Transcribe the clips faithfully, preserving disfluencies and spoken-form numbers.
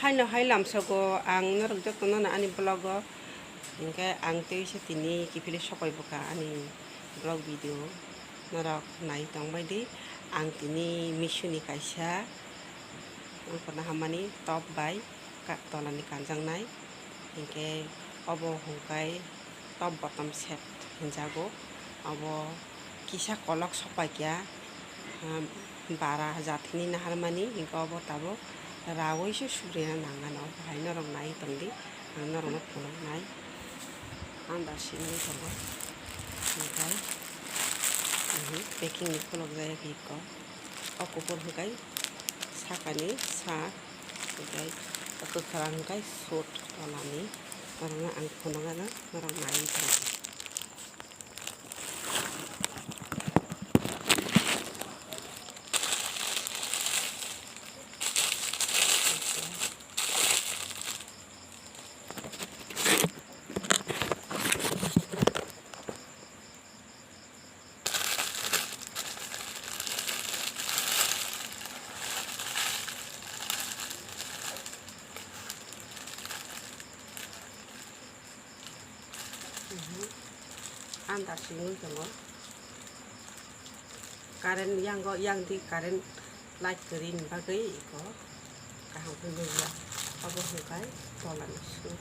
Haino hai lamsogo ang norok jotono no ani vlog o, hinkhe ang tei se tini kiphilwi sokoi bwkha ani vlog video norok nai tongbai di. Ang tini Meesho ni kaisa wngkha na hamani top bai ka-, tola ni kanjaknai, hinkhe obo hwnkhai top bottom set hinjago. Obo kisa kolok sopaikya, ah, bara jathini naharmani, hinkhe obo tabuk rawi se subrina nangano. Obo hai norok nai tongdi, ang norokno phunuknai. Ang da simi tongo. Hinkhe, mhm, packing ni khulukjak ya khe eko. O kuphur hwnkhe sakani sak, hinkhe o kwkhwrang hwnkhe sut tolani. Norokno ang phunukgano, norok naiwi tongdi. Andar simi tongo. Current yango, yang di current light kwrwi ni bagwi eko kaham khe nukya. Obo hwnkhe tola ni sut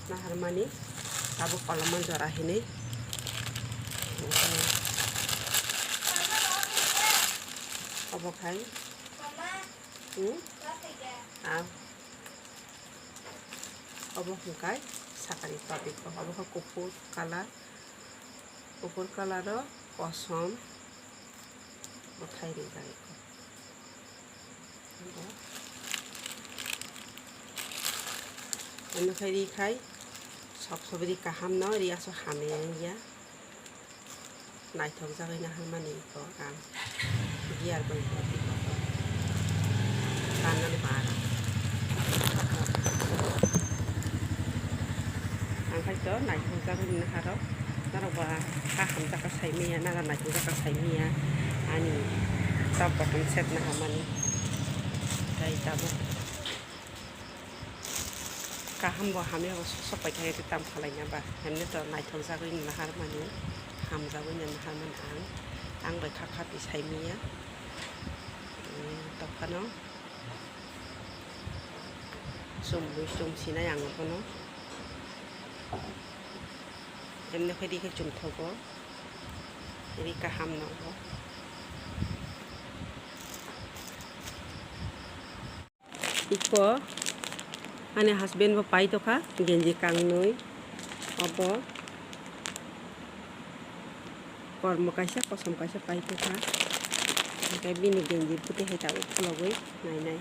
naharmani tabuk koloma jora hinwi. Obo khai, hmm? Ah. Obo hwnkhe sakani topic o, obo khe kuphur colour, kuphur colour o kosom bwthai rijak eko. Ano khe ri khai sop sop ri kaham no, ri aswk hamya wngya. Naithok jagwi naharmani eko ang gear bai bo eko kanal bara. Ang khai to naithok jagwi naharo, norok ba ha hamjak kha saimanya, nara naithok jak kha saimanya ani top bottom set naharmani. Tei tabuk. Kaham bo hamya bo sok sok pai khe tamo khalai ya ba, hemle to naithok jagwi naharmani, hamjagwi naharmani ang, ang bai kha khapi saimanya, hmm, tokphano chumui chum sinai ang bono, hemle khe ri khe chumthogo, ri kaham nogo. Iko ani husband bo pai tokha genji kangnwi, obo kormo kaisa kosom kaisa pai tokha, hwnkhe bini genji bwtwi hai tabuk khulogwi nainai.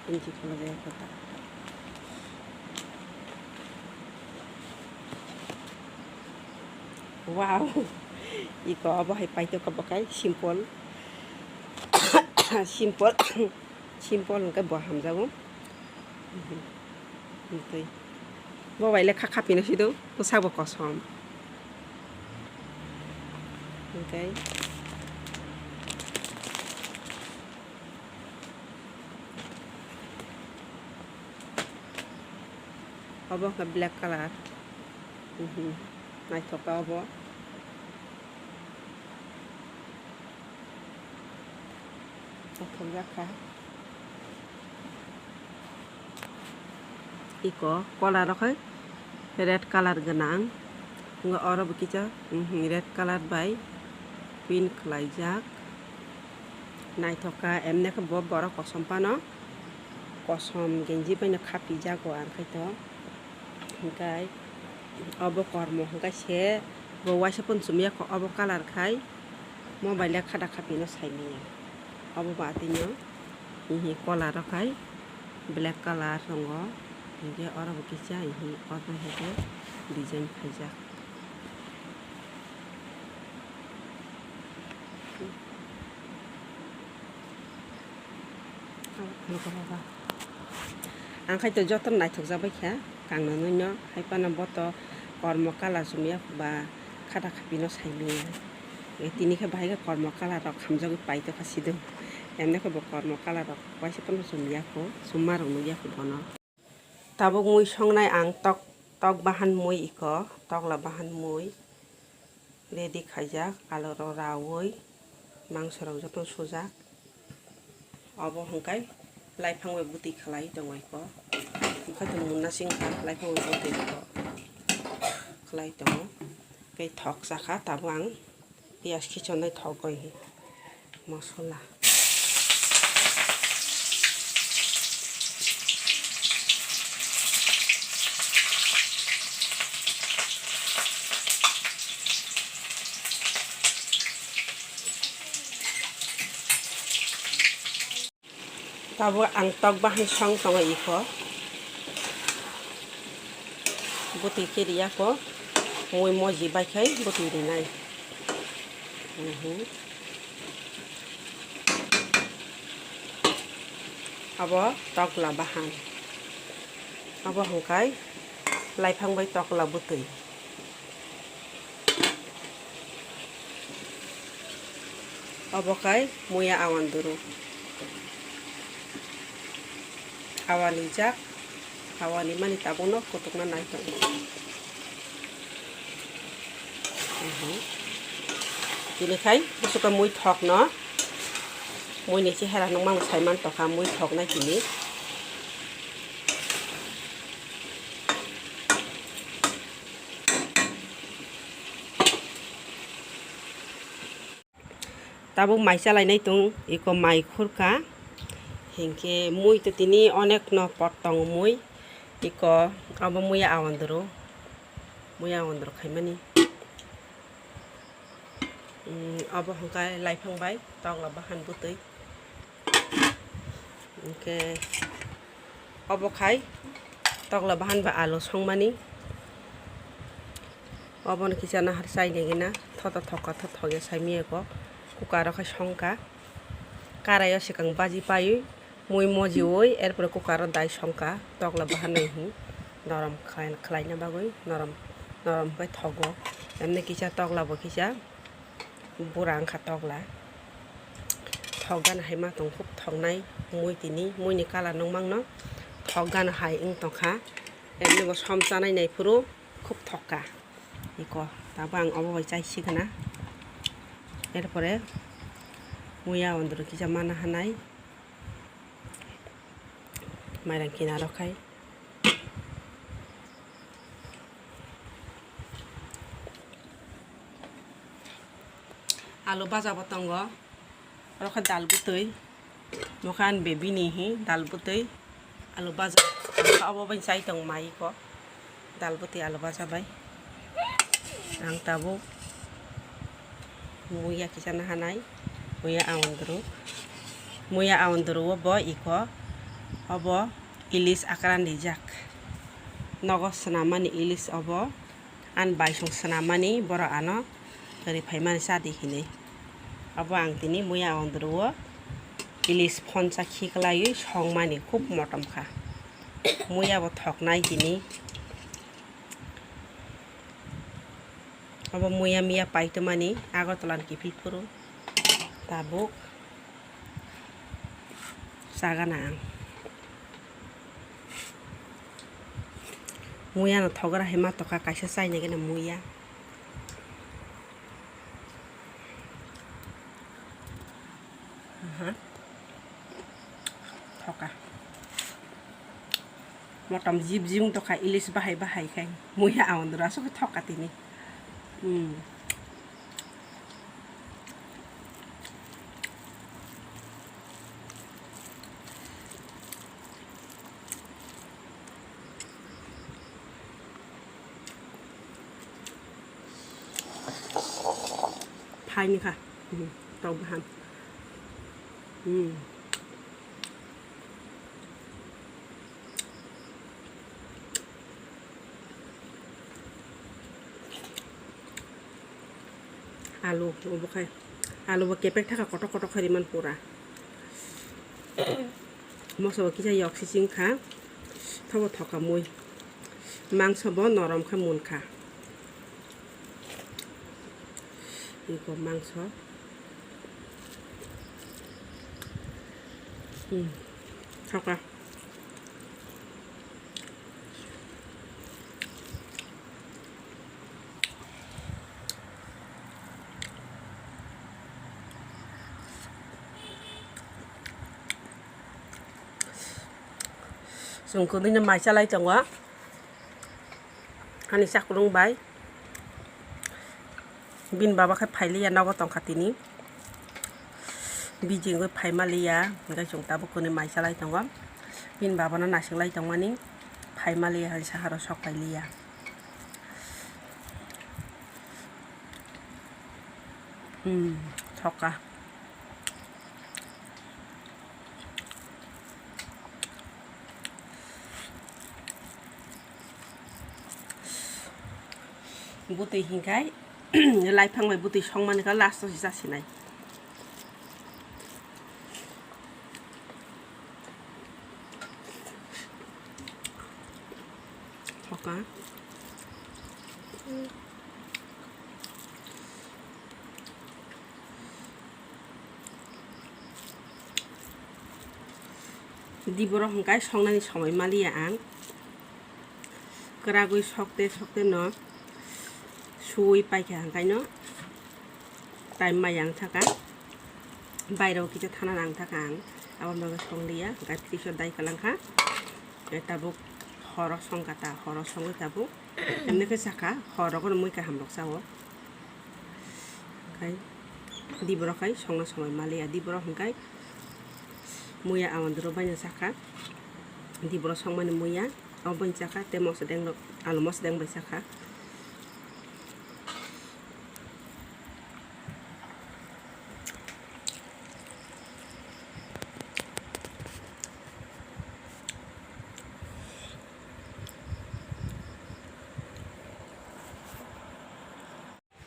Genji khulogwi kha ta. Wow, iko obo hai paitokha bwkhai simple, simple, simple hwnkhe bo hamjago. Tei bo bai le kha khapina sido, bwsakbo kosom. Hwnkhe. Obo wngkha black colour. Mhm. Naithok kha obo. Naithok jak kha. Iko colour rok hai red colour gwnang. Wngkha oro bo kisa, mhm, red colour bai print khlaijak. Naithok kha, emne khe bo borok kosom phano kosom genji bai no khapijago, ang khai to. Hwnkhe obo kormo hwnkhe se bo waisa phano chumya kho, obo colour khai mobile le khada khapino saimanya. Obo ba tini hihi colour rok khai black colour tongo, hinkhe oro bo kisa hihi oro hinkhe design khaijak. Ang khai to jotono naithok jak bai kha. Kang nwnwi no hai phano bo to kormo kala chumya ba khata khapino saimanya. E tini khe bahai khe kormo kala rok hamjagwi paitokha sidung. Emne khe bo kormo kala rok waisa phano chumya kho, chumma rok nukya kho bono. Tabuk mui songnai ang tok, tok bahan mui iko, tokla bahan mui. Ready khaijak, alu rok raui, mangso rok joto sujak. Obo hwnkhe laiphang bai bwtwi khlai tongo iko. Hwnkhe tong munna singkha laiphang bai bwtwi khlai tongo. Tei thok chakha tabuk ang piyaj khichonai thok goi. Mosola. Tabuk ang tok bahan song tongo iko. Bwtwi khe riya kho, mui moji bai khai bwtwi rinai. Mhm. Abo tokla bahan. Abo hwnkhe laiphang bai tokla bwtwi. Obo khai muya awan duru. Awan rijak, awan rimani tabukno kutukna nai tongo. Mhm. Tini khai busuka mui thokno, muini chehera nukmano saiman tokha mui thoknai tini. Tabuk mai chalainai tung, iko mai khurka. Hinkhe mui to tini onek no pot tongo mui. Iko abo muya awandru. Muya awandru khaimani. Mm, abo hwnkhe laiphang bai tokla bahan bwtwi. Hinkhe obo khai tokla bahan ba alu songmani. Obono kisa nahar chainai gina thota thokka tho thokya saimiyako. Kukaro khai songka. Karaio swkang baji paiwi mui mojiwi erpore kukaro dai songka. Tokla bahan nai hi norom khlai-, khlaina bagwi norom, norom khai thogo. Emni kisa tokla bo kisa. Bura wngkha tokla. Thok gana hai ma tong khub thoknai mui tini, muini colour nukmang no thok gana hai wng tongkha. Emni bo som chanai nai phuru khub thokka. Iko tabuk ang obo bai chai sigwna. Erpore muya ondro kisa mana hanai. Mairang kinaro khai. Alu baja bo tongo. Oro khe dal bwtwi. Mokhan bebini hi dal bwtwi. Alu baja. Obo bai chai tong mai ko. Dal bwtwi alu baja bai. Ang tabuk muya kisa nahanai. Muya aondru. Muya aondru o bo iko. Obo ilis akran rijak. Nogo swnamani ilis obo. Ani baisong swnamani borok ano kwrwi phaimani chadi hinwi. Abo ang tini muya ondro o ilis phonsa khiklaiwi songmani khub motom kha. Muya bo thoknai tini. Abo muya miya paitwmani Agartala ni kiphil phuru tabuk chagana ang. Muya no thogra hai ma tokha kaisa chainai gana muya. Aha. Thoka. Motom jib jib tokha ilis bahai bahai khai. Muya aondro aswk thoka tini. Hmm. Phaini kha. Hmm, tok bahan. Hmm. Alu, obo khai. Alu bo kepek thaka kotok kotok khai riman pura. Moso bo kisa yok sising kha. Thobo thoka mui. Mangso bo norom khe munkha. Iko mangso. Hmm. Thokha. Chwng kwdwino mai chalai tongo. Ani chakrung bai. Bini baba khe phailiya, nogo tongkha tini. Biji wngwi phaima liya, hwnkhe chwng tabuk kwnwi mai chalai tongo. Bini babano naising lai tongmani phaima liya hai saharo sok pailiya. Hmm, thokha. Bwtwi hinkhai, laiphang bai bwtwi songmani kha last o se chasinai. Thokha. Diborok hwnkhai songnani somoi maliya ang. Kwragwi sokte sokte no suwi paikha hwnkhai no time maya wng thaka. Baireo kisa thana nang thaka ang. Abo bagwi songliya, hwnkhai fridge o dai kwlangkha. Tabuk horo songkha ta, horo songwi tabuk. Emni khe sakha, horo gono mui kaham rok sao. Khai diborok khai songna somoi maliya, diborok hwnkhai muya awandro baino sakha, diborok songmani muya, abo baino chakha, tei moso deng rok, alu moso deng bai sakha.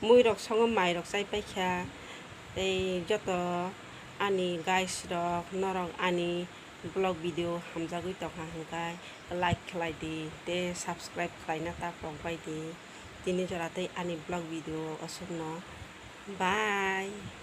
Mui rok songo, mai rok chai paikha, tei joto ani guys rok, norok ani vlog video hamjagwi tongkha hwnkhai like khlai di tei subscribe khlaina ta kokbai di. Tini jora tei ani vlog video aswkno. Bye.